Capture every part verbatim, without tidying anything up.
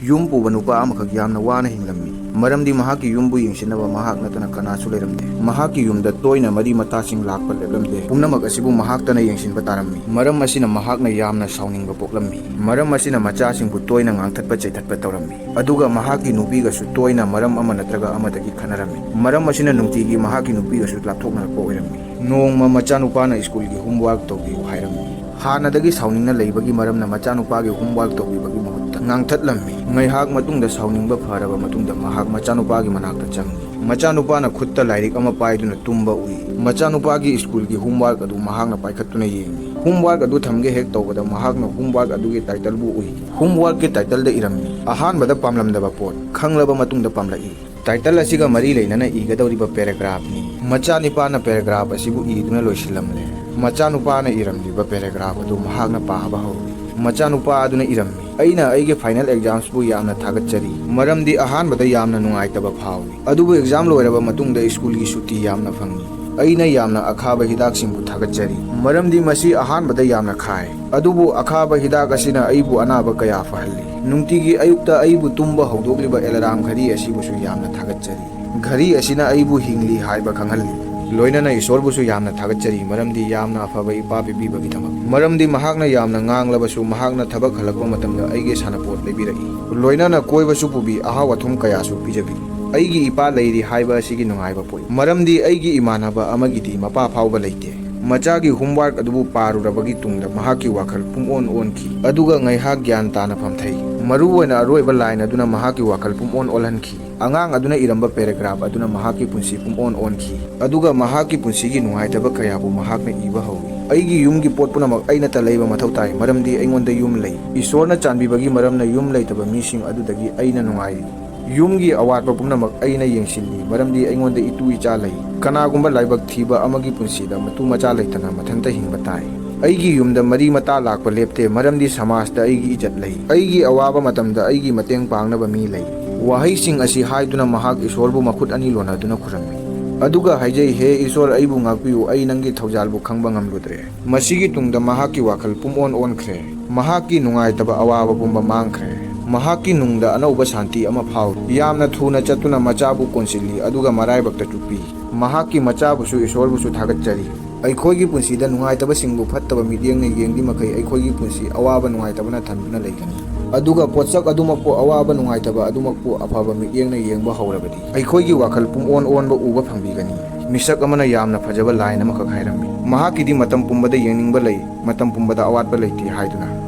ꯌꯨꯝ ꯄꯨꯕ ꯅꯨꯄꯥ ꯑꯃꯈꯛ ꯌꯥꯝꯅ ꯋꯥꯅ ꯍꯤꯡꯂꯝꯃꯤ꯫ ꯃꯔꯝꯗꯤ ꯃꯍꯥꯛꯀꯤ ꯌꯨꯝꯕꯨ ꯌꯦꯡꯁꯤꯟꯅꯕ ꯃꯍꯥꯛ ꯅꯠꯇꯅ ꯀꯅꯥꯁꯨ ꯂꯩꯔꯝꯗꯦ꯫ ꯃꯍꯥꯛꯀꯤ ꯌꯨꯝꯗ ꯇꯣꯏꯅ ꯃꯔꯤ ꯃꯇꯥꯁꯤꯡ ꯂꯥꯛꯄ ꯂꯦꯞꯂꯝꯗꯦ꯫ ꯄꯨꯝꯅꯃꯛ ꯑꯁꯤꯕꯨ ꯃꯍꯥꯛꯇꯅ ꯌꯦꯡꯁꯤꯟꯕ ꯇꯥꯔꯝꯃꯤ꯫ ꯃꯔꯝ ꯑꯁꯤꯅ ꯃꯍꯥꯛꯅ ꯌꯥꯝꯅ ꯁꯥꯎꯅꯤꯡꯕ ꯄꯣꯛꯂꯝꯃꯤ꯫ ꯃꯔꯝ ꯑꯁꯤꯅ ꯃꯆꯥꯁꯤꯡꯕꯨ ꯇꯣꯏꯅ ꯉꯥꯡꯊꯠꯄ ꯆꯩꯊꯠꯄ ꯇꯧꯔꯝꯃꯤ꯫ ꯑꯗꯨꯒ ꯃꯍꯥꯛꯀꯤ ꯅꯨꯄꯤꯒꯁꯨ ꯇꯣꯏꯅ ꯃꯔꯝ ꯑꯃ ꯅꯠꯇ꯭ꯔꯒ ꯑꯃꯗꯒꯤ ꯈꯠꯅꯔꯝꯃꯤ꯫ ꯃꯔꯝ ꯑꯁꯤꯅ ꯅꯨꯡꯇꯤꯒꯤ ꯃꯍꯥꯛꯀꯤ ꯅꯨꯄꯤꯒꯁꯨ ꯂꯥꯞꯊꯣꯛꯅꯔꯛꯄ ꯑꯣꯏꯔꯝꯃꯤ꯫ ꯅꯣꯡꯃ ꯃꯆꯥꯅꯨꯄꯥꯅ ꯁ꯭ꯀꯨꯜꯒꯤ homework ꯇꯧꯕꯤꯌꯨ ꯍꯥꯏꯔꯝꯃꯤ꯫ ꯍꯥꯟꯅꯗꯒꯤ ꯁꯥꯎꯅꯤꯡꯅ ꯂꯩꯕꯒꯤ ꯃꯔꯝꯅ ꯃꯆꯥꯅꯨꯄꯥꯒꯤ homework ꯇꯧꯕꯤꯕꯒꯤ ꯃꯍꯨꯠꯇ ꯉꯥꯡꯊꯠꯂꯝꯃꯤ꯫ ꯉꯥꯏꯍꯥꯛ ꯃꯇꯨꯡꯗ ꯁꯥꯎꯅꯤꯡꯕ ꯐꯔꯕ ꯃꯇꯨꯡꯗ ꯃꯍꯥꯛ ꯃꯆꯥꯅꯨꯄꯥꯒꯤ ꯃꯅꯥꯛꯇ ꯆꯪꯉꯤ꯫ ꯃꯆꯥꯅꯨꯄꯥꯅ ꯈꯨꯠꯇ ꯂꯥꯏꯔꯤꯛ ꯑꯃ ꯄꯥꯏꯗꯨꯅ ꯇꯨꯝꯕ ꯎꯏ꯫ ꯃꯆꯥꯅꯨꯄꯥꯒꯤ ꯁ꯭ꯀꯨꯜꯒꯤ homework ꯑꯗꯨ ꯃꯍꯥꯛꯅ ꯄꯥꯏꯈꯠꯇꯨꯅ ꯌꯦꯡꯉꯤ꯫ Homework ꯑꯗꯨ ꯊꯝꯒꯦ ꯍꯦꯛ ꯇꯧꯕꯗ ꯃꯍꯥꯛꯅ homework ꯑꯗꯨꯒꯤ titleꯕꯨ ꯎꯏ꯫ Homeworkꯀꯤ titleꯗ ꯏꯔꯝꯃꯤ, "ꯑꯍꯥꯟꯕꯗ ꯄꯥꯝꯂꯝꯗꯕ ꯄꯣꯠ, ꯈꯪꯂꯕ ꯃꯇꯨꯡꯗ ꯄꯥꯝꯂꯛꯏ"꯫ Title ꯑꯁꯤꯒ ꯃꯔꯤ ꯂꯩꯅꯅ ꯏꯒꯗꯧꯔꯤꯕ paragraphꯅꯤ꯫ ꯃꯆꯥꯅꯤꯄꯥꯅ paragraph ꯑꯁꯤꯕꯨ ꯏꯗꯨꯅ ꯂꯣꯏꯁꯤꯜꯂꯝꯂꯦ꯫ ꯃꯆꯥꯅꯨꯄꯥꯅ ꯏꯔꯝꯂꯤꯕ paragraph ꯑꯗꯨ ꯃꯍꯥꯛꯅ ꯄꯥꯕ ꯍꯧꯔꯤ꯫ ꯃꯆꯥꯅꯨꯄꯥ ꯑꯗꯨꯅ ꯏꯔꯝꯃꯤ, "ꯑꯩꯅ ꯑꯩꯒꯤ final examsꯕꯨ ꯌꯥꯝꯅ ꯊꯥꯒꯠꯆꯔꯤ, ꯃꯔꯝꯗꯤ ꯑꯍꯥꯟꯕꯗ ꯌꯥꯝꯅ ꯅꯨꯡꯉꯥꯏꯇꯕ ꯐꯥꯎꯏ, ꯑꯗꯨꯕꯨ exam ꯂꯣꯏꯔꯕ ꯃꯇꯨꯡꯗ ꯁ꯭ꯀꯨꯜꯒꯤ ꯁꯨꯇꯤ ꯌꯥꯝꯅ ꯐꯪꯏ꯫ ꯑꯩꯅ ꯌꯥꯝꯅ ꯑꯈꯥꯕ ꯍꯤꯗꯥꯛꯁꯤꯡꯕꯨ ꯊꯥꯒꯠꯆꯔꯤ, ꯃꯔꯝꯗꯤ ꯃꯁꯤ ꯑꯍꯥꯟꯕꯗ ꯌꯥꯝꯅ ꯈꯥꯏ, ꯑꯗꯨꯕꯨ ꯑꯈꯥꯕ ꯍꯤꯗꯥꯛ ꯑꯁꯤꯅ ꯑꯩꯕꯨ ꯑꯅꯥꯕ ꯀꯌꯥ ꯐꯍꯜꯂꯤ꯫ ꯅꯨꯡꯇꯤꯒꯤ ꯑꯌꯨꯛꯇ ꯑꯩꯕꯨ ꯇꯨꯝꯕ ꯍꯧꯗꯣꯛꯂꯤꯕ alarm ꯘꯔꯤ ꯑꯁꯤꯕꯨꯁꯨ ꯌꯥꯝꯅ ꯊꯥꯒꯠꯆꯔꯤ꯫ ꯘꯔꯤ ꯑꯁꯤꯅ ꯑꯩꯕꯨ ꯍꯤꯡꯂꯤ ꯍꯥꯏꯕ ꯈꯪꯍꯜꯂꯤ꯫ ꯂꯣꯏꯅꯅ ꯏꯁꯣꯔꯕꯨꯁꯨ ꯌꯥꯝꯅ ꯊꯥꯒꯠꯆꯔꯤ, ꯃꯔꯝꯗꯤ ꯌꯥꯝꯅ ꯑꯐꯕ ꯏꯄꯥ ꯄꯤꯕꯤꯕꯒꯤꯗꯃꯛ꯫ ꯃꯔꯝꯗꯤ ꯃꯍꯥꯛꯅ ꯌꯥꯝꯅ ꯉꯥꯡꯂꯕꯁꯨ, ꯃꯍꯥꯛꯅ ꯊꯕꯛ ꯍꯜꯂꯛꯄ ꯃꯇꯝꯗ ꯑꯩꯒꯤ ꯁꯥꯟꯅꯄꯣꯠ ꯂꯩꯕꯤꯔꯛꯏ꯫ ꯂꯣꯏꯅꯅ ꯀꯣꯏꯕꯁꯨ ꯄꯨꯕꯤ, ꯑꯍꯥꯎ ꯑꯊꯨꯝ ꯀꯌꯥꯁꯨ ꯄꯤꯖꯕꯤ꯫ ꯑꯩꯒꯤ ꯏꯄꯥ ꯂꯩꯔꯤ ꯍꯥꯏꯕ ꯑꯁꯤꯒꯤ ꯅꯨꯡꯉꯥꯏꯕ ꯄꯣꯛꯏ, ꯃꯔꯝꯗꯤ ꯑꯩꯒꯤ ꯏꯃꯥꯟꯅꯕ ꯑꯃꯒꯤꯗꯤ ꯃꯄꯥ ꯐꯥꯎꯕ ꯂꯩꯇꯦ꯫ ꯃꯆꯥꯒꯤ homework ꯑꯗꯨꯕꯨ ꯄꯥꯔꯨꯔꯕꯒꯤ ꯇꯨꯡꯗ ꯃꯍꯥꯛꯀꯤ ꯋꯥꯈꯜ ꯄꯨꯝꯑꯣꯟ ꯑꯣꯟꯈꯤ, ꯑꯗꯨꯒ ꯉꯥꯏꯍꯥꯛ ꯒ꯭ꯌꯥꯟ ꯇꯥꯅ ꯐꯝꯊꯩ꯫ ꯃꯔꯨꯑꯣꯏꯅ ꯑꯔꯣꯏꯕ line ꯑꯗꯨꯅ ꯃꯍꯥꯛꯀꯤ ꯋꯥꯈꯜ ꯄꯨꯝꯑꯣꯟ ꯑꯣꯜꯍꯟꯈꯤ꯫ ꯑꯉꯥꯡ ꯑꯗꯨꯅ ꯏꯔꯝꯕ paragraph ꯑꯗꯨꯅ ꯃꯍꯥꯛꯀꯤ ꯄꯨꯟꯁꯤ ꯄꯨꯝꯑꯣꯟ ꯑꯣꯟꯈꯤ, ꯑꯗꯨꯒ ꯃꯍꯥꯛꯀꯤ ꯄꯨꯟꯁꯤꯒꯤ ꯅꯨꯡꯉꯥꯏꯇꯕ ꯀꯌꯥꯕꯨ ꯃꯍꯥꯛꯅ ꯏꯕ ꯍꯧꯏ꯫ "ꯑꯩꯒꯤ ꯌꯨꯝꯒꯤ ꯄꯣꯠ ꯄꯨꯝꯅꯃꯛ ꯑꯩꯅꯇ ꯂꯩꯕ ꯃꯊꯧ ꯇꯥꯏ, ꯃꯔꯝꯗꯤ ꯑꯩꯉꯣꯟꯗ ꯌꯨꯝ ꯂꯩ꯫ ꯏꯁꯣꯔꯅ ꯆꯥꯟꯕꯤꯕꯒꯤ ꯃꯔꯝꯅ ꯌꯨꯝ ꯂꯩꯇꯕ ꯃꯤꯁꯤꯡ ꯑꯗꯨꯗꯒꯤ ꯑꯩꯅ ꯅꯨꯡꯉꯥꯏꯔꯤ꯫ ꯌꯨꯝꯒꯤ ꯑꯋꯥꯠꯄ ꯄꯨꯝꯅꯃꯛ ꯑꯩꯅ ꯌꯦꯡꯁꯤꯜꯂꯤ, ꯃꯔꯝꯗꯤ ꯑꯩꯉꯣꯟꯗ ꯏꯇꯨ ꯏꯆꯥ ꯂꯩ꯫ ꯀꯅꯥꯒꯨꯝꯕ ꯂꯥꯏꯕꯛ ꯊꯤꯕ ꯑꯃꯒꯤ ꯄꯨꯟꯁꯤꯗ ꯃꯇꯨ ꯃꯆꯥ ꯂꯩꯇꯅ ꯃꯊꯟꯇ ꯍꯤꯡꯕ ꯇꯥꯏ꯫ ꯑꯩꯒꯤ ꯌꯨꯝꯗ ꯃꯔꯤ ꯃꯇꯥ ꯂꯥꯛꯄ ꯂꯦꯞꯇꯦ, ꯃꯔꯝꯗꯤ ꯁꯃꯥꯖꯇ ꯑꯩꯒꯤ ꯏꯖꯠ ꯂꯩ꯫ ꯑꯩꯒꯤ ꯑꯋꯥꯕ ꯃꯇꯝꯗ ꯑꯩꯒꯤ ꯃꯇꯦꯡ ꯄꯥꯡꯅꯕ ꯃꯤ ꯂꯩ"꯫ ꯋꯥꯍꯩꯁꯤꯡ ꯑꯁꯤ ꯍꯥꯏꯗꯨꯅ ꯃꯍꯥꯛ ꯏꯁꯣꯔꯕꯨ ꯃꯈꯨꯠ ꯑꯅꯤ ꯂꯣꯟꯅꯗꯨꯅ ꯈꯨꯔꯨꯝꯃꯤ꯫ ꯑꯗꯨꯒ ꯍꯥꯏꯖꯩ, "ꯍꯦ ꯏꯁꯣꯔ, ꯑꯩꯕꯨ ꯉꯥꯛꯄꯤꯌꯨ, ꯑꯩ ꯅꯪꯒꯤ ꯊꯧꯖꯥꯜꯕꯨ ꯈꯪꯕ ꯉꯝꯂꯨꯗ꯭ꯔꯦ"꯫ ꯃꯁꯤꯒꯤ ꯇꯨꯡꯗ ꯃꯍꯥꯛꯀꯤ ꯋꯥꯈꯜ ꯄꯨꯝꯑꯣꯟ ꯑꯣꯟꯈ꯭ꯔꯦ꯫ ꯃꯍꯥꯛꯀꯤ ꯅꯨꯡꯉꯥꯏꯇꯕ ꯑꯋꯥꯕ ꯄꯨꯝꯕ ꯃꯥꯡꯈ꯭ꯔꯦ꯫ ꯃꯍꯥꯛꯀꯤ ꯅꯨꯡꯗ ꯑꯅꯧꯕ ꯁꯥꯟꯇꯤ ꯑꯃ ꯐꯥꯎꯏ꯫ ꯌꯥꯝꯅ ꯊꯨꯅ ꯆꯠꯇꯨꯅ ꯃꯆꯥꯕꯨ ꯀꯣꯟꯁꯤꯜꯂꯤ ꯑꯗꯨꯒ ꯃꯔꯥꯏꯕꯛꯇ ꯆꯨꯞꯄꯤ꯫ ꯃꯍꯥꯛꯀꯤ ꯃꯆꯥꯕꯨꯁꯨ ꯏꯁꯣꯔꯕꯨꯁꯨ ꯊꯥꯒꯠꯆꯔꯤ꯫ ꯑꯩꯈꯣꯏꯒꯤ ꯄꯨꯟꯁꯤꯗ ꯅꯨꯡꯉꯥꯏꯇꯕꯁꯤꯡꯕꯨ ꯐꯠꯇꯕ ꯃꯤꯠꯌꯦꯡꯅ ꯌꯦꯡꯂꯤ ꯃꯈꯩ ꯑꯩꯈꯣꯏꯒꯤ ꯄꯨꯟꯁꯤ ꯑꯋꯥꯕ ꯅꯨꯡꯉꯥꯏꯇꯕꯅ ꯊꯟꯗꯨꯅ ꯂꯩꯒꯅꯤ꯫ ꯑꯗꯨꯒ ꯄꯣꯠꯁꯛ ꯑꯗꯨꯃꯛꯄꯨ, ꯑꯋꯥꯕ ꯅꯨꯡꯉꯥꯏꯇꯕ ꯑꯗꯨꯃꯛꯄꯨ ꯑꯐꯕ ꯃꯤꯠꯌꯦꯡꯅ ꯌꯦꯡꯕ ꯍꯧꯔꯕꯗꯤ, ꯑꯩꯈꯣꯏꯒꯤ ꯋꯥꯈꯜ ꯄꯨꯡꯑꯣꯟ ꯑꯣꯟꯕ ꯎꯕ ꯐꯪꯕꯤꯒꯅꯤ꯫ ꯃꯤꯁꯛ ꯑꯃꯅ ꯌꯥꯝꯅ ꯐꯖꯕ ꯂꯥꯏꯟ ꯑꯃꯈꯛ ꯍꯥꯏꯔꯝꯃꯤ꯫ ꯃꯍꯥꯛꯀꯤꯗꯤ ꯃꯇꯝ ꯄꯨꯝꯕꯗ ꯌꯦꯡꯅꯤꯡꯕ ꯂꯩ, ꯃꯇꯝ ꯄꯨꯝꯕꯗ ꯑꯋꯥꯠꯄ ꯂꯩꯇꯦ ꯍꯥꯏꯗꯨꯅ꯫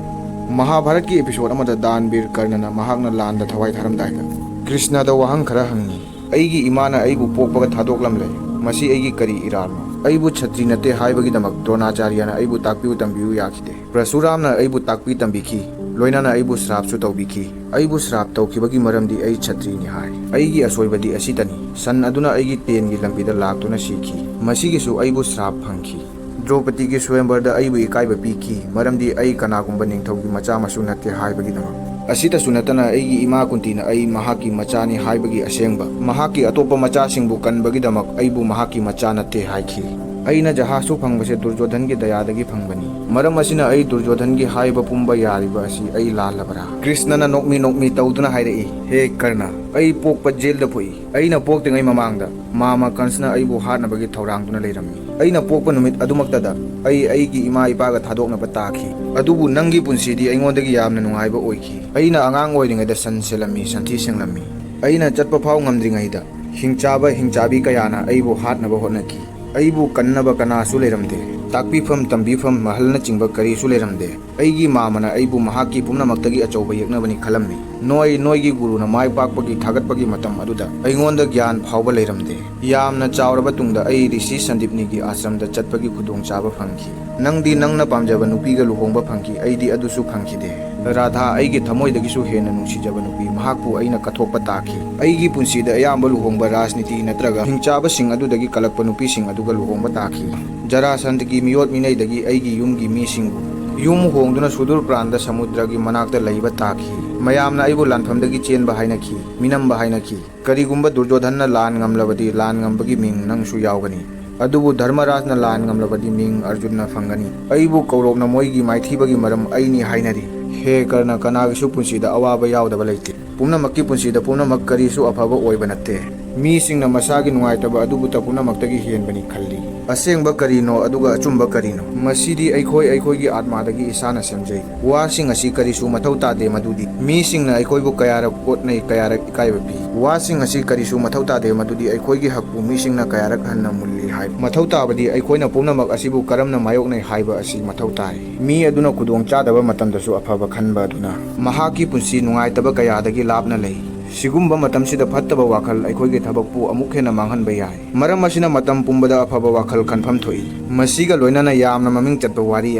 ꯃꯍꯥꯚꯥꯔꯠꯀꯤ ꯑꯦꯄꯤꯁꯣꯗ ꯑꯃꯗ ꯗꯥꯟ ꯕꯤꯔ ꯀꯔꯅꯅ ꯃꯍꯥꯛꯅ ꯂꯥꯟꯗ ꯊꯋꯥꯏ ꯊꯥꯔꯝꯗꯥꯏꯗ ꯀ꯭ꯔꯤꯁꯅꯗ ꯋꯥꯍꯪ ꯈꯔ ꯍꯪꯉꯤ꯫ "ꯑꯩꯒꯤ ꯏꯃꯥꯅ ꯑꯩꯕꯨ ꯄꯣꯛꯄꯒ ꯊꯥꯗꯣꯛꯂꯝꯂꯦ꯫ ꯃꯁꯤ ꯑꯩꯒꯤ ꯀꯔꯤ ꯏꯔꯥꯜꯅꯣ? ꯑꯩꯕꯨ ꯆꯇ꯭ꯔꯤ ꯅꯠꯇꯦ ꯍꯥꯏꯕꯒꯤꯗꯃꯛ ꯗ꯭ꯔꯣꯅꯥꯆꯥꯔꯌꯅ ꯑꯩꯕꯨ ꯇꯥꯛꯄꯤꯌꯨ ꯇꯝꯕꯤꯌꯨ ꯌꯥꯈꯤꯗꯦ꯫ ꯄ꯭ꯔꯁꯨꯔꯥꯝꯅ ꯑꯩꯕꯨ ꯇꯥꯛꯄꯤ ꯇꯝꯕꯤꯈꯤ, ꯂꯣꯏꯅꯅ ꯑꯩꯕꯨ ꯁ꯭ꯔꯥꯞꯁꯨ ꯇꯧꯕꯤꯈꯤ꯫ ꯑꯩꯕꯨ ꯁ꯭ꯔꯥꯞ ꯇꯧꯈꯤꯕꯒꯤ ꯃꯔꯝꯗꯤ ꯑꯩ ꯆꯇ꯭ꯔꯤꯅꯤ ꯍꯥꯏ꯫ ꯑꯩꯒꯤ ꯑꯁꯣꯏꯕꯗꯤ ꯑꯁꯤꯇꯅꯤ"꯫ ꯁꯟ ꯑꯗꯨꯅ ꯑꯩꯒꯤ ꯇꯦꯟꯒꯤ ꯂꯝꯕꯤꯗ ꯂꯥꯛꯇꯨꯅ ꯁꯤꯈꯤ꯫ ꯃꯁꯤꯒꯤꯁꯨ ꯑꯩꯕꯨ ꯁ꯭ꯔꯥꯞ ꯐꯪꯈꯤ꯫ ꯗ꯭ꯔꯧꯄꯗꯤꯒꯤ ꯁ꯭ꯋꯌꯝꯕꯔꯗ ꯑꯩꯕꯨ ꯏꯀꯥꯏꯕ ꯄꯤꯈꯤ, ꯃꯔꯝꯗꯤ ꯑꯩ ꯀꯅꯥꯒꯨꯝꯕ ꯅꯤꯡꯊꯧꯒꯤ ꯃꯆꯥ ꯃꯁꯨ ꯅꯠꯇꯦ ꯍꯥꯏꯕꯒꯤꯗꯃꯛ꯫ ꯑꯁꯤꯇꯁꯨ ꯅꯠꯇꯅ, ꯑꯩꯒꯤ ꯏꯃꯥ ꯀꯨꯟꯇꯤꯅ ꯑꯩ ꯃꯍꯥꯛꯀꯤ ꯃꯆꯥꯅꯤ ꯍꯥꯏꯕꯒꯤ ꯑꯁꯦꯡꯕ, ꯃꯍꯥꯛꯀꯤ ꯑꯇꯣꯞꯄ ꯃꯆꯥꯁꯤꯡꯕꯨ ꯀꯟꯕꯒꯤꯗꯃꯛ ꯑꯩꯕꯨ ꯃꯍꯥꯛꯀꯤ ꯃꯆꯥ ꯅꯠꯇꯦ ꯍꯥꯏꯈꯤ꯫ ꯑꯩꯅ ꯖꯍꯥꯖꯁꯨ ꯐꯪꯕꯁꯦ ꯗꯨꯔꯖꯣꯙꯟꯒꯤ ꯗꯌꯥꯗꯒꯤ ꯐꯪꯕꯅꯤ꯫ ꯃꯔꯝ ꯑꯁꯤꯅ, ꯑꯩ ꯗꯨꯔꯖꯣꯙꯟꯒꯤ ꯍꯥꯏꯕ ꯄꯨꯝꯕ ꯌꯥꯔꯤꯕ ꯑꯁꯤ ꯑꯩ ꯂꯥꯜꯂꯕ꯭ꯔꯥ? ꯀ꯭ꯔꯤꯁꯅꯅ ꯅꯣꯛꯃꯤ ꯅꯣꯛꯃꯤ ꯇꯧꯗꯨꯅ ꯍꯥꯏꯔꯛꯏ, "ꯍꯦ ꯀꯔꯅ, ꯑꯩ ꯄꯣꯛꯄ ꯖꯦꯜꯗ ꯄꯣꯛꯏ꯫ ꯑꯩꯅ ꯄꯣꯛꯇ꯭ꯔꯤꯉꯩ ꯃꯃꯥꯡꯗ ꯃꯥꯃ ꯀꯟꯁꯅ ꯑꯩꯕꯨ ꯍꯥꯠꯅꯕꯒꯤ ꯊꯧꯔꯥꯡꯗꯨꯅ ꯂꯩꯔꯝꯃꯤ꯫ ꯑꯩꯅ ꯄꯣꯛꯄ ꯅꯨꯃꯤꯠ ꯑꯗꯨꯃꯛꯇꯗ ꯑꯩ ꯑꯩꯒꯤ ꯏꯃꯥ ꯏꯄꯥꯒ ꯊꯥꯗꯣꯛꯅꯕ ꯇꯥꯈꯤ꯫ ꯑꯗꯨꯕꯨ ꯅꯪꯒꯤ ꯄꯨꯟꯁꯤꯗꯤ ꯑꯩꯉꯣꯟꯗꯒꯤ ꯌꯥꯝꯅ ꯅꯨꯡꯉꯥꯏꯕ ꯑꯣꯏꯈꯤ꯫ ꯑꯩꯅ ꯑꯉꯥꯡ ꯑꯣꯏꯔꯤꯉꯩꯗ ꯁꯟ ꯁꯦꯜꯂꯝꯃꯤ, ꯁꯟꯊꯤ ꯁꯦꯡꯂꯝꯃꯤ꯫ ꯑꯩꯅ ꯆꯠꯄ ꯐꯥꯎ ꯉꯝꯗ꯭ꯔꯤꯉꯩꯗ ꯍꯤꯡꯆꯥꯕ ꯍꯤꯡꯆꯥꯕꯤ ꯀꯌꯥꯅ ꯑꯩꯕꯨ ꯍꯥꯠꯅꯕ ꯍꯣꯠꯅꯈꯤ꯫ ꯑꯩꯕꯨ ꯀꯟꯅꯕ ꯀꯅꯥꯁꯨ ꯂꯩꯔꯝꯗꯦ꯫ ꯇꯥꯛꯄꯤꯐꯝ ꯇꯝꯕꯤꯐꯝ ꯃꯍꯜꯅꯆꯤꯡꯕ ꯀꯔꯤꯁꯨ ꯂꯩꯔꯝꯗꯦ꯫ ꯑꯩꯒꯤ ꯃꯥꯃꯅ ꯑꯩꯕꯨ ꯃꯍꯥꯛꯀꯤ ꯄꯨꯝꯅꯃꯛꯇꯒꯤ ꯑꯆꯧꯕ ꯌꯦꯛꯅꯕꯅꯤ ꯈꯜꯂꯝꯃꯤ꯫ ꯅꯣꯏ, ꯅꯣꯏꯒꯤ ꯒꯨꯔꯨꯅ ꯃꯥꯏ ꯄꯥꯛꯄꯒꯤ ꯊꯥꯒꯠꯄꯒꯤ ꯃꯇꯝ ꯑꯗꯨꯗ ꯑꯩꯉꯣꯟꯗ ꯒ꯭ꯌꯥꯟ ꯐꯥꯎꯕ ꯂꯩꯔꯝꯗꯦ꯫ ꯌꯥꯝꯅ ꯆꯥꯎꯔꯕ ꯇꯨꯡꯗ ꯑꯩ ꯔꯤꯁꯤ ꯁꯟꯗꯤꯞꯅꯤꯒꯤ ꯑꯥꯁ꯭ꯔꯝꯗ ꯆꯠꯄꯒꯤ ꯈꯨꯗꯣꯡꯆꯥꯕ ꯐꯪꯈꯤ꯫ ꯅꯪꯗꯤ ꯅꯪꯅ ꯄꯥꯝꯖꯕ ꯅꯨꯄꯤꯒ ꯂꯨꯍꯣꯡꯕ ꯐꯪꯈꯤ, ꯑꯩꯗꯤ ꯑꯗꯨꯁꯨ ꯐꯪꯈꯤꯗꯦ꯫ ꯔꯥꯙꯥ, ꯑꯩꯒꯤ ꯊꯃꯣꯏꯗꯒꯤꯁꯨ ꯍꯦꯟꯅ ꯅꯨꯡꯁꯤꯖꯕ ꯅꯨꯄꯤ, ꯃꯍꯥꯛꯄꯨ ꯑꯩꯅ ꯀꯠꯊꯣꯛꯄ ꯇꯥꯈꯤ꯫ ꯑꯩꯒꯤ ꯄꯨꯟꯁꯤꯗ ꯑꯌꯥꯝꯕ ꯂꯨꯍꯣꯡꯕ ꯔꯥꯖꯅꯤꯇꯤ ꯅꯠꯇ꯭ꯔꯒ ꯍꯤꯡꯆꯥꯕꯁꯤꯡ ꯑꯗꯨꯗꯒꯤ ꯀꯜꯂꯛꯄ ꯅꯨꯄꯤꯁꯤꯡ ꯑꯗꯨꯒ ꯂꯨꯍꯣꯡꯕ ꯇꯥꯈꯤ꯫ ꯖꯔꯥꯁꯟꯗꯒꯤ ꯃꯤꯑꯣꯠ ꯃꯤꯅꯩꯗꯒꯤ ꯑꯩꯒꯤ ꯌꯨꯝꯒꯤ ꯃꯤꯁꯤꯡꯕꯨ ꯌꯨꯝ ꯍꯣꯡꯗꯨꯅ ꯁꯨꯗꯨꯔ ꯄ꯭ꯔꯥꯟꯗ ꯁꯃꯨꯗ꯭ꯔꯒꯤ ꯃꯅꯥꯛꯇ ꯂꯩꯕ ꯇꯥꯈꯤ꯫ ꯃꯌꯥꯝꯅ ꯑꯩꯕꯨ ꯂꯥꯟꯐꯝꯗꯒꯤ ꯆꯦꯟꯕ ꯍꯥꯏꯅꯈꯤ, ꯃꯤꯅꯝꯕ ꯍꯥꯏꯅꯈꯤ꯫ ꯀꯔꯤꯒꯨꯝꯕ ꯗꯨꯔꯖꯣꯙꯟꯅ ꯂꯥꯟ ꯉꯝꯂꯕꯗꯤ, ꯂꯥꯟ ꯉꯝꯕꯒꯤ ꯃꯤꯡ ꯅꯪꯁꯨ ꯌꯥꯎꯒꯅꯤ꯫ ꯑꯗꯨꯕꯨ ꯙꯔꯃꯔꯥꯖꯅ ꯂꯥꯟ ꯉꯝꯂꯕꯗꯤ, ꯃꯤꯡ ꯑꯔꯖꯨꯟꯅ ꯐꯪꯒꯅꯤ꯫ ꯑꯩꯕꯨ ꯀꯧꯔꯣꯞꯅ ꯃꯣꯏꯒꯤ ꯃꯥꯏꯊꯤꯕꯒꯤ ꯃꯔꯝ ꯑꯩꯅꯤ ꯍꯥꯏꯅꯔꯤ꯫ ꯍꯦ ꯀꯔꯅ, ꯀꯅꯥꯒꯤꯁꯨ ꯄꯨꯟꯁꯤꯗ ꯑꯋꯥꯕ ꯌꯥꯎꯗꯕ ꯂꯩꯇꯦ꯫ ꯄꯨꯝꯅꯃꯛꯀꯤ ꯄꯨꯟꯁꯤꯗ ꯄꯨꯝꯅꯃꯛ ꯀꯔꯤꯁꯨ ꯑꯐꯕ ꯑꯣꯏꯕ ꯅꯠꯇꯦ꯫ ꯃꯤꯁꯤꯡꯅ ꯃꯁꯥꯒꯤ ꯅꯨꯡꯉꯥꯏꯇꯕ ꯑꯗꯨꯕꯨꯇ ꯄꯨꯝꯅꯃꯛꯇꯒꯤ ꯍꯦꯟꯕꯅꯤ ꯈꯜꯂꯤ꯫ ꯑꯁꯦꯡꯕ ꯀꯔꯤꯅꯣ ꯑꯗꯨꯒ ꯑꯆꯨꯝꯕ ꯀꯔꯤꯅꯣ? ꯃꯁꯤꯗꯤ ꯑꯩꯈꯣꯏ ꯑꯩꯈꯣꯏꯒꯤ ꯑꯥꯠꯃꯥꯗꯒꯤ ꯏꯁꯥꯅ ꯁꯦꯝꯖꯩ꯫ ꯋꯥꯁꯤꯡ ꯑꯁꯤ ꯀꯔꯤꯁꯨ ꯃꯊꯧ ꯇꯥꯗꯦ, ꯃꯗꯨꯗꯤ ꯃꯤꯁꯤꯡꯅ ꯑꯩꯈꯣꯏꯕꯨ ꯀꯌꯥꯔꯛ ꯑꯣꯠꯅꯩ, ꯀꯌꯥꯔꯛ ꯏꯀꯥꯏꯕ ꯄꯤ꯫ ꯋꯥꯁꯤꯡ ꯑꯁꯤ ꯀꯔꯤꯁꯨ ꯃꯊꯧ ꯇꯥꯗꯦ, ꯃꯗꯨꯗꯤ ꯑꯩꯈꯣꯏꯒꯤ ꯍꯛꯄꯨ ꯃꯤꯁꯤꯡꯅ ꯀꯌꯥꯔꯛ ꯍꯟꯅ ꯃꯨꯜꯂꯤ ꯍꯥꯏꯕ꯫ ꯃꯊꯧ ꯇꯥꯕꯗꯤ ꯑꯩꯈꯣꯏꯅ ꯄꯨꯝꯅꯃꯛ ꯑꯁꯤꯕꯨ ꯀꯔꯝꯅ ꯃꯥꯌꯣꯛꯅꯩ ꯍꯥꯏꯕ ꯑꯁꯤ ꯃꯊꯧ ꯇꯥꯏ꯫ ꯃꯤ ꯑꯗꯨꯅ ꯈꯨꯗꯣꯡ ꯆꯥꯗꯕ ꯃꯇꯝꯗꯁꯨ ꯑꯐꯕ ꯈꯟꯕ ꯑꯗꯨꯅ ꯃꯍꯥꯛꯀꯤ ꯄꯨꯟꯁꯤ ꯅꯨꯡꯉꯥꯏꯇꯕ ꯀꯌꯥꯗꯒꯤ ꯂꯥꯞꯅ ꯂꯩ꯫ ꯁꯤꯒꯨꯝꯕ ꯃꯇꯝꯁꯤꯗ ꯐꯠꯇꯕ ꯋꯥꯈꯜ ꯑꯩꯈꯣꯏꯒꯤ ꯊꯕꯛꯄꯨ ꯑꯃꯨꯛ ꯍꯦꯟꯅ ꯃꯥꯡꯍꯟꯕ ꯌꯥꯏ꯫ ꯃꯔꯝ ꯑꯁꯤꯅ ꯃꯇꯝ ꯄꯨꯝꯕꯗ ꯑꯐꯕ ꯋꯥꯈꯜ ꯈꯟꯐꯝ ꯊꯣꯛꯏ꯫ ꯃꯁꯤꯒ ꯂꯣꯏꯅꯅ ꯌꯥꯝꯅ ꯃꯃꯤꯡ ꯆꯠꯄ ꯋꯥꯔꯤ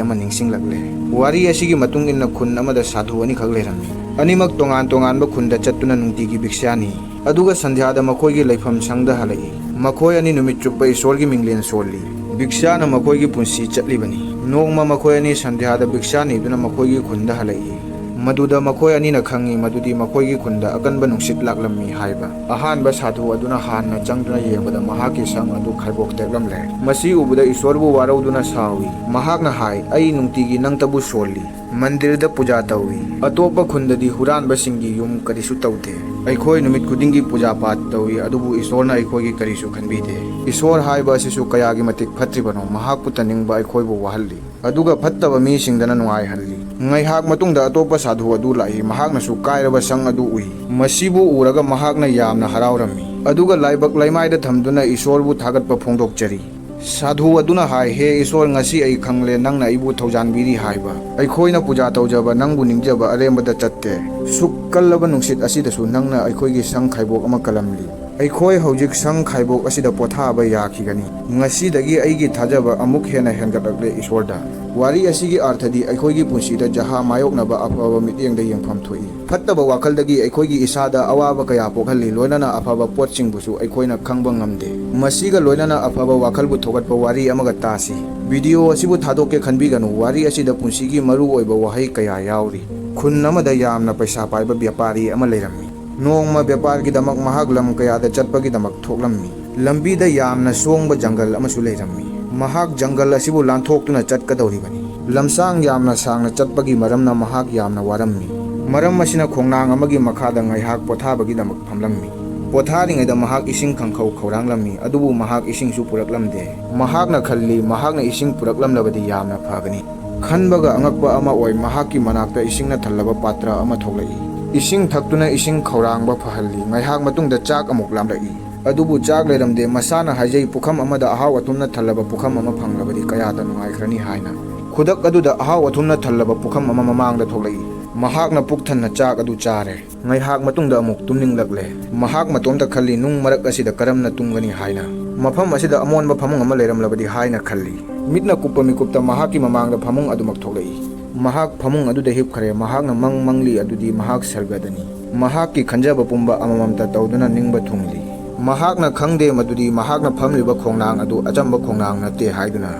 ꯑꯃ ꯅꯤꯡꯁꯤꯡꯂꯛꯂꯦ꯫ ꯋꯥꯔꯤ ꯑꯁꯤꯒꯤ ꯃꯇꯨꯡ ꯏꯟꯅ ꯈꯨꯟ ꯑꯃꯗ ꯁꯥꯙꯨ ꯑꯅꯤꯈꯛ ꯂꯩꯔꯝꯃꯤ꯫ ꯑꯅꯤꯃꯛ ꯇꯣꯉꯥꯟ ꯇꯣꯉꯥꯟꯕ ꯈꯨꯟꯗ ꯆꯠꯇꯨꯅ ꯅꯨꯡꯇꯤꯒꯤ ꯚꯤꯛꯁꯥ ꯅꯤ꯫ ꯑꯗꯨꯒ ꯁꯟꯙ꯭ꯌꯥꯗ ꯃꯈꯣꯏꯒꯤ ꯂꯩꯐꯝ ꯁꯪꯗ ꯍꯜꯂꯛꯏ꯫ ꯃꯈꯣꯏ ꯑꯅꯤ ꯅꯨꯃꯤꯠ ꯆꯨꯞꯄ ꯏꯁꯣꯔꯒꯤ ꯃꯤꯡꯂꯦꯟ ꯁꯣꯜꯂꯤ꯫ ꯚꯤꯛꯁꯥꯅ ꯃꯈꯣꯏꯒꯤ ꯄꯨꯟꯁꯤ ꯆꯠꯂꯤꯕꯅꯤ꯫ ꯅꯣꯡꯃ ꯃꯈꯣꯏ ꯑꯅꯤ ꯁꯟꯙ꯭ꯌꯥꯗ ꯚꯤꯛꯁꯥ ꯅꯤꯗꯨꯅ ꯃꯈꯣꯏꯒꯤ ꯈꯨꯟꯗ ꯍꯜꯂꯛꯏ꯫ ꯃꯗꯨꯗ ꯃꯈꯣꯏ ꯑꯅꯤꯅ ꯈꯪꯏ ꯃꯗꯨꯗꯤ ꯃꯈꯣꯏꯒꯤ ꯈꯨꯟꯗ ꯑꯀꯟꯕ ꯅꯨꯡꯁꯤꯠ ꯂꯥꯛꯂꯝꯃꯤ ꯍꯥꯏꯕ꯫ ꯑꯍꯥꯟꯕ ꯁꯥꯙꯨ ꯑꯗꯨꯅ ꯍꯥꯟꯅ ꯆꯪꯗꯨꯅ ꯌꯦꯡꯕꯗ ꯃꯍꯥꯛꯀꯤ ꯁꯪ ꯑꯗꯨ ꯈꯥꯏꯕꯣꯛ ꯇꯦꯛꯂꯝꯂꯦ꯫ ꯃꯁꯤ ꯎꯕꯗ ꯏꯁꯣꯔꯕꯨ ꯋꯥꯔꯧꯗꯨꯅ ꯁꯥꯎꯏ꯫ ꯃꯍꯥꯛꯅ ꯍꯥꯏ, "ꯑꯩ ꯅꯨꯡꯇꯤꯒꯤ ꯅꯪꯇꯕꯨ ꯁꯣꯜꯂꯤ꯫ ꯃꯟꯗꯤꯔꯗ ꯄꯨꯖꯥ ꯇꯧꯏ꯫ ꯑꯇꯣꯞꯄ ꯈꯨꯟꯗꯗꯤ ꯍꯨꯔꯥꯟꯕꯁꯤꯡꯒꯤ ꯌꯨꯝ ꯀꯔꯤꯁꯨ ꯇꯧꯗꯦ꯫ ꯑꯩꯈꯣꯏ ꯅꯨꯃꯤꯠ ꯈꯨꯗꯤꯡꯒꯤ ꯄꯨꯖꯥ ꯄꯥꯠ ꯇꯧꯏ, ꯑꯗꯨꯕꯨ ꯏꯁꯣꯔꯅ ꯑꯩꯈꯣꯏꯒꯤ ꯀꯔꯤꯁꯨ ꯈꯟꯕꯤꯗꯦ꯫ ꯏꯁꯣꯔ ꯍꯥꯏꯕ ꯑꯁꯤꯁꯨ ꯀꯌꯥꯒꯤ ꯃꯇꯤꯛ ꯐꯠꯇ꯭ꯔꯤꯕꯅꯣ, ꯃꯍꯥꯛꯄꯨ ꯇꯟꯅꯤꯡꯕ ꯑꯩꯈꯣꯏꯕꯨ ꯋꯥꯍꯜꯂꯤ꯫ ꯑꯗꯨꯒ ꯐꯠꯇꯕ ꯃꯤꯁꯤꯡꯗꯅ ꯅꯨꯡꯉꯥꯏꯍꯜꯂꯤ꯫" ꯉꯥꯏꯍꯥꯛ ꯃꯇꯨꯡꯗ ꯑꯇꯣꯞꯄ ꯁꯥꯙꯨ ꯑꯗꯨ ꯂꯥꯛꯏ꯫ ꯃꯍꯥꯛꯅꯁꯨ ꯀꯥꯏꯔꯕ ꯁꯪ ꯑꯗꯨ ꯎꯏ꯫ ꯃꯁꯤꯕꯨ ꯎꯔꯒ ꯃꯍꯥꯛꯅ ꯌꯥꯝꯅ ꯍꯔꯥꯎꯔꯝꯃꯤ꯫ ꯑꯗꯨꯒ ꯂꯥꯏꯕꯛ ꯂꯩꯃꯥꯏꯗ ꯊꯝꯗꯨꯅ ꯏꯁꯣꯔꯕꯨ ꯊꯥꯒꯠꯄ ꯐꯣꯡꯗꯣꯛꯆꯔꯤ꯫ ꯁꯥꯙꯨ ꯑꯗꯨꯅ ꯍꯥꯏ, "ꯍꯦ ꯏꯁꯣꯔ, ꯉꯁꯤ ꯑꯩ ꯈꯪꯂꯦ ꯅꯪꯅ ꯑꯩꯕꯨ ꯊꯧꯖꯥꯟꯕꯤꯔꯤ ꯍꯥꯏꯕ꯫ ꯑꯩꯈꯣꯏꯅ ꯄꯨꯖꯥ ꯇꯧꯖꯕ ꯅꯪꯕꯨ ꯅꯤꯡꯖꯕ ꯑꯔꯦꯝꯕꯗ ꯆꯠꯇꯦ꯫ ꯁꯨꯛ ꯀꯜꯂꯕ ꯅꯨꯡꯁꯤꯠ ꯑꯁꯤꯗꯁꯨ ꯅꯪꯅ ꯑꯩꯈꯣꯏꯒꯤ ꯁꯪ ꯈꯥꯏꯕꯣꯛ ꯑꯃ ꯀꯜꯂꯝꯂꯤ꯫ ꯑꯩꯈꯣꯏ ꯍꯧꯖꯤꯛ ꯁꯪ ꯈꯥꯏꯕꯣꯛ ꯑꯁꯤꯗ ꯄꯣꯊꯥꯕ ꯌꯥꯈꯤꯒꯅꯤ꯫ ꯉꯁꯤꯗꯒꯤ ꯑꯩꯒꯤ ꯊꯥꯖꯕ ꯑꯃꯨꯛ ꯍꯦꯟꯅ ꯍꯦꯟꯒꯠꯂꯛꯂꯦ ꯏꯁꯣꯔꯗ꯫" ꯋꯥꯔꯤ ꯑꯁꯤꯒꯤ ꯑꯥꯔꯊꯗꯤ ꯑꯩꯈꯣꯏꯒꯤ ꯄꯨꯟꯁꯤꯗ ꯖꯍꯥ ꯃꯥꯌꯣꯛꯅꯕ ꯑꯐꯕ ꯃꯤꯠꯌꯦꯡꯗ ꯌꯦꯡꯐꯝ ꯊꯣꯛꯏ꯫ ꯐꯠꯇꯕ ꯋꯥꯈꯜꯗꯒꯤ ꯑꯩꯈꯣꯏꯒꯤ ꯏꯁꯥꯗ ꯑꯋꯥꯕ ꯀꯌꯥ ꯄꯣꯛꯍꯜꯂꯤ, ꯂꯣꯏꯅꯅ ꯑꯐꯕ ꯄꯣꯠꯁꯤꯡꯕꯨꯁꯨ ꯑꯩꯈꯣꯏꯅ ꯈꯪꯕ ꯉꯝꯗꯦ꯫ ꯃꯁꯤꯒ ꯂꯣꯏꯅꯅ ꯑꯐꯕ ꯋꯥꯈꯜꯕꯨ ꯊꯧꯒꯠꯄ ꯋꯥꯔꯤ ꯑꯃꯒ ꯇꯥꯁꯤ꯫ ꯚꯤꯗꯤꯑꯣ ꯑꯁꯤꯕꯨ ꯊꯥꯗꯣꯛꯀꯦ ꯈꯟꯕꯤꯒꯅꯨ, ꯋꯥꯔꯤ ꯑꯁꯤꯗ ꯄꯨꯟꯁꯤꯒꯤ ꯃꯔꯨ ꯑꯣꯏꯕ ꯋꯥꯍꯩ ꯀꯌꯥ ꯌꯥꯎꯔꯤ꯫ ꯈꯨꯟ ꯑꯃꯗ ꯌꯥꯝꯅ ꯄꯩꯁꯥ ꯄꯥꯏꯕ ꯕ꯭ꯌꯥꯄꯥꯔꯤ ꯑꯃ ꯂꯩꯔꯝꯃꯤ꯫ ꯅꯣꯡꯃ ꯕ꯭ꯌꯥꯄꯥꯔꯒꯤꯗꯃꯛ ꯃꯍꯥꯛ ꯂꯝ ꯀꯌꯥꯗ ꯆꯠꯄꯒꯤꯗꯃꯛ ꯊꯣꯛꯂꯝꯃꯤ꯫ ꯂꯝꯕꯤꯗ ꯌꯥꯝꯅ ꯁꯣꯡꯕ ꯖꯪꯒꯜ ꯑꯃꯁꯨ ꯂꯩꯔꯝꯃꯤ꯫ ꯃꯍꯥꯛ ꯖꯪꯒꯜ ꯑꯁꯤꯕꯨ ꯂꯥꯟꯊꯣꯛꯇꯨꯅ ꯆꯠꯀꯗꯧꯔꯤꯕꯅꯤ꯫ ꯂꯝꯁꯥꯡ ꯌꯥꯝꯅ ꯁꯥꯡꯅ ꯆꯠꯄꯒꯤ ꯃꯔꯝꯅ ꯃꯍꯥꯛ ꯌꯥꯝꯅ ꯋꯥꯔꯝꯃꯤ꯫ ꯃꯔꯝ ꯑꯁꯤꯅ ꯈꯣꯡꯅꯥꯡ ꯑꯃꯒꯤ ꯃꯈꯥꯗ ꯉꯥꯏꯍꯥꯛ ꯄꯣꯊꯥꯕꯒꯤꯗꯃꯛ ꯐꯝꯂꯝꯃꯤ꯫ ꯄꯣꯊꯥꯔꯤꯉꯩꯗ ꯃꯍꯥꯛ ꯏꯁꯤꯡ ꯈꯪꯈꯧ ꯈꯧꯔꯥꯡꯂꯝꯃꯤ, ꯑꯗꯨꯕꯨ ꯃꯍꯥꯛ ꯏꯁꯤꯡꯁꯨ ꯄꯨꯔꯛꯂꯝꯗꯦ꯫ ꯃꯍꯥꯛꯅ ꯈꯜꯂꯤ, ꯃꯍꯥꯛꯅ ꯏꯁꯤꯡ ꯄꯨꯔꯛꯂꯝꯂꯕꯗꯤ ꯌꯥꯝꯅ ꯐꯒꯅꯤ꯫ ꯈꯟꯕꯒ ꯑꯉꯛꯄ ꯑꯃ ꯑꯣꯏ, ꯃꯍꯥꯛꯀꯤ ꯃꯅꯥꯛꯇ ꯏꯁꯤꯡꯅ ꯊꯜꯂꯕ ꯄꯥꯇ꯭ꯔ ꯑꯃ ꯊꯣꯛꯂꯛꯏ꯫ ꯏꯁꯤꯡ ꯊꯛꯇꯨꯅ ꯏꯁꯤꯡ ꯈꯧꯔꯥꯡꯕ ꯐꯍꯜꯂꯤ꯫ ꯉꯥꯏꯍꯥꯛ ꯃꯇꯨꯡꯗ ꯆꯥꯛ ꯑꯃꯨꯛ ꯂꯥꯝꯂꯛꯏ꯫ ꯑꯗꯨꯕꯨ ꯆꯥꯛ ꯂꯩꯔꯝꯗꯦ꯫ ꯃꯁꯥꯅ ꯍꯥꯏꯖꯩ, "ꯄꯨꯈꯝ ꯑꯃꯗ ꯑꯍꯥꯎ ꯑꯊꯨꯝꯅ ꯊꯜꯂꯕ ꯄꯨꯈꯝ ꯑꯃ ꯐꯪꯂꯕꯗꯤ ꯀꯌꯥꯗ ꯅꯨꯡꯉꯥꯏꯈ꯭ꯔꯅꯤ" ꯍꯥꯏꯅ꯫ ꯈꯨꯗꯛ ꯑꯗꯨꯗ ꯑꯍꯥꯎ ꯑꯊꯨꯝꯅ ꯊꯜꯂꯕ ꯄꯨꯈꯝ ꯑꯃ ꯃꯃꯥꯡꯗ ꯊꯣꯛꯂꯛꯏ꯫ ꯃꯍꯥꯛꯅ ꯄꯨꯛ ꯊꯟꯅ ꯆꯥꯛ ꯑꯗꯨ ꯆꯥꯔꯦ꯫ ꯉꯥꯏꯍꯥꯛ ꯃꯇꯨꯡꯗ ꯑꯃꯨꯛ ꯇꯨꯝꯅꯤꯡꯂꯛꯂꯦ꯫ ꯃꯍꯥꯛ ꯃꯇꯣꯝꯇ ꯈꯜꯂꯤ, "ꯅꯨꯡ ꯃꯔꯛ ꯑꯁꯤꯗ ꯀꯔꯝꯅ ꯇꯨꯝꯒꯅꯤ?" ꯍꯥꯏꯅ꯫ ꯃꯐꯝ ꯑꯁꯤꯗ ꯑꯃꯣꯟꯕ ꯐꯃꯨꯡ ꯑꯃ ꯂꯩꯔꯝꯂꯕꯗꯤ ꯍꯥꯏꯅ ꯈꯜꯂꯤ꯫ ꯃꯤꯠꯅ ꯀꯨꯞꯄ ꯃꯤꯀꯨꯞꯇ ꯃꯍꯥꯛꯀꯤ ꯃꯃꯥꯡꯗ ꯐꯃꯨꯡ ꯑꯗꯨꯃꯛ ꯊꯣꯛꯂꯛꯏ꯫ ꯃꯍꯥꯛ ꯐꯃꯨꯡ ꯑꯗꯨꯗ ꯍꯤꯞꯈ꯭ꯔꯦ꯫ ꯃꯍꯥꯛꯅ ꯃꯪ ꯃꯪꯂꯤ ꯑꯗꯨꯗꯤ ꯃꯍꯥꯛ ꯁꯔꯒꯗꯅꯤ꯫ ꯃꯍꯥꯛꯀꯤ ꯈꯟꯖꯕ ꯄꯨꯝꯕ ꯑꯃꯃꯝꯇ ꯇꯧꯗꯨꯅ ꯅꯤꯡꯕ ꯊꯨꯡꯂꯤ꯫ ꯃꯍꯥꯛꯅ ꯈꯪꯗꯦ ꯃꯗꯨꯗꯤ ꯃꯍꯥꯛꯅ ꯐꯝꯂꯤꯕ ꯈꯣꯡꯅꯥꯡ ꯑꯗꯨ ꯑꯆꯝꯕ ꯈꯣꯡꯅꯥꯡ ꯅꯠꯇꯦ ꯍꯥꯏꯗꯨꯅ꯫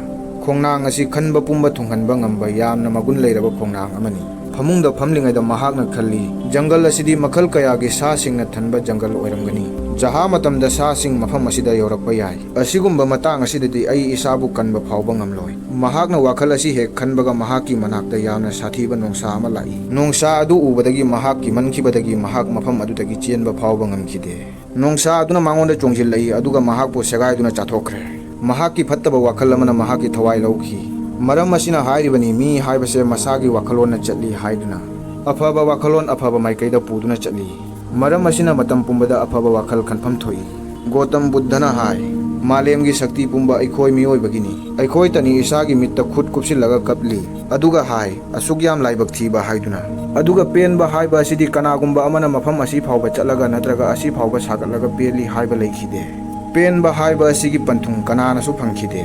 ꯈꯣꯡꯅꯥꯡ ꯑꯁꯤ ꯈꯟꯕ ꯄꯨꯝꯕ ꯊꯨꯡꯍꯟꯕ ꯉꯝꯕ ꯌꯥꯝꯅ ꯃꯒꯨꯟ ꯂꯩꯔꯕ ꯈꯣꯡꯅꯥꯡ ꯑꯃꯅꯤ꯫ ꯐꯃꯨꯡꯗ ꯐꯝꯂꯤꯉꯩꯗ ꯃꯍꯥꯛꯅ ꯈꯜꯂꯤ, "ꯖꯪꯒꯜ ꯑꯁꯤꯗꯤ ꯃꯈꯜ ꯀꯌꯥꯒꯤ ꯁꯥꯁꯤꯡꯅ ꯊꯟꯕ ꯖꯪꯒꯜ ꯑꯣꯏꯔꯝꯒꯅꯤ꯫ ꯖꯍꯥ ꯃꯇꯝꯗ ꯁꯥꯁꯤꯡ ꯃꯐꯝ ꯑꯁꯤꯗ ꯌꯧꯔꯛꯄ ꯌꯥꯏ꯫ ꯑꯁꯤꯒꯨꯝꯕ ꯃꯇꯥꯡ ꯑꯁꯤꯗꯗꯤ ꯑꯩ ꯏꯁꯥꯕꯨ ꯀꯟꯕ ꯐꯥꯎꯕ ꯉꯝꯂꯣꯏ"꯫ ꯃꯍꯥꯛꯅ ꯋꯥꯈꯜ ꯑꯁꯤ ꯍꯦꯛ ꯈꯟꯕꯒ ꯃꯍꯥꯛꯀꯤ ꯃꯅꯥꯛꯇ ꯌꯥꯝꯅ ꯁꯥꯊꯤꯕ ꯅꯣꯡꯁꯥ ꯑꯃ ꯂꯥꯛꯏ꯫ ꯅꯣꯡꯁꯥ ꯑꯗꯨ ꯎꯕꯗꯒꯤ ꯃꯍꯥꯛ ꯀꯤꯃꯟꯈꯤꯕꯗꯒꯤ ꯃꯍꯥꯛ ꯃꯐꯝ ꯑꯗꯨꯗꯒꯤ ꯆꯦꯟꯕ ꯐꯥꯎꯕ ꯉꯝꯈꯤꯗꯦ꯫ ꯅꯣꯡꯁꯥ ꯑꯗꯨꯅ ꯃꯉꯣꯟꯗ ꯆꯣꯡꯁꯤꯜꯂꯛꯏ ꯑꯗꯨꯒ ꯃꯍꯥꯛꯄꯨ ꯁꯦꯒꯥꯏꯗꯨꯅ ꯆꯥꯊꯣꯛꯈ꯭ꯔꯦ꯫ ꯃꯍꯥꯛꯀꯤ ꯐꯠꯇꯕ ꯋꯥꯈꯜ ꯑꯃꯅ ꯃꯍꯥꯛꯀꯤ ꯊꯋꯥꯏ ꯂꯧꯈꯤ꯫ ꯃꯔꯝ ꯑꯁꯤꯅ ꯍꯥꯏꯔꯤꯕꯅꯤ, ꯃꯤ ꯍꯥꯏꯕꯁꯦ ꯃꯁꯥꯒꯤ ꯋꯥꯈꯜꯂꯣꯟꯅ ꯆꯠꯂꯤ ꯍꯥꯏꯗꯨꯅ꯫ ꯑꯐꯕ ꯋꯥꯈꯜꯂꯣꯟ ꯑꯐꯕ ꯃꯥꯏꯀꯩꯗ ꯄꯨꯗꯨꯅ ꯆꯠꯂꯤ꯫ ꯃꯔꯝ ꯑꯁꯤꯅ ꯃꯇꯝ ꯄꯨꯝꯕꯗ ꯑꯐꯕ ꯋꯥꯈꯜ ꯈꯟꯐꯝ ꯊꯣꯛꯏ꯫ ꯒꯣꯇꯝ ꯕꯨꯗꯙꯅ ꯍꯥꯏ, "ꯃꯥꯂꯦꯝꯒꯤ ꯁꯛꯇꯤ ꯄꯨꯝꯕ ꯑꯩꯈꯣꯏ ꯃꯤꯑꯣꯏꯕꯒꯤꯅꯤ꯫ ꯑꯩꯈꯣꯏꯇꯅꯤ ꯏꯁꯥꯒꯤ ꯃꯤꯠꯇ ꯈꯨꯠ ꯀꯨꯞꯁꯤꯜꯂꯒ ꯀꯞꯂꯤ"꯫ ꯑꯗꯨꯒ ꯍꯥꯏ, "ꯑꯁꯨꯛ ꯌꯥꯝ ꯂꯥꯏꯕꯛ ꯊꯤꯕ" ꯍꯥꯏꯗꯨꯅ꯫ ꯑꯗꯨꯒ ꯄꯦꯟꯕ ꯍꯥꯏꯕ ꯑꯁꯤꯗꯤ ꯀꯅꯥꯒꯨꯝꯕ ꯑꯃꯅ ꯃꯐꯝ ꯑꯁꯤ ꯐꯥꯎꯕ ꯆꯠꯂꯒ ꯅꯠꯇ꯭ꯔꯒ ꯑꯁꯤ ꯐꯥꯎꯕ ꯁꯥꯒꯠꯂꯒ ꯄꯦꯜꯂꯤ ꯍꯥꯏꯕ ꯂꯩꯈꯤꯗꯦ꯫ ꯄꯦꯟꯕ ꯍꯥꯏꯕ ꯑꯁꯤꯒꯤ ꯄꯟꯊꯨꯡ ꯀꯅꯥꯅꯁꯨ ꯐꯪꯈꯤꯗꯦ꯫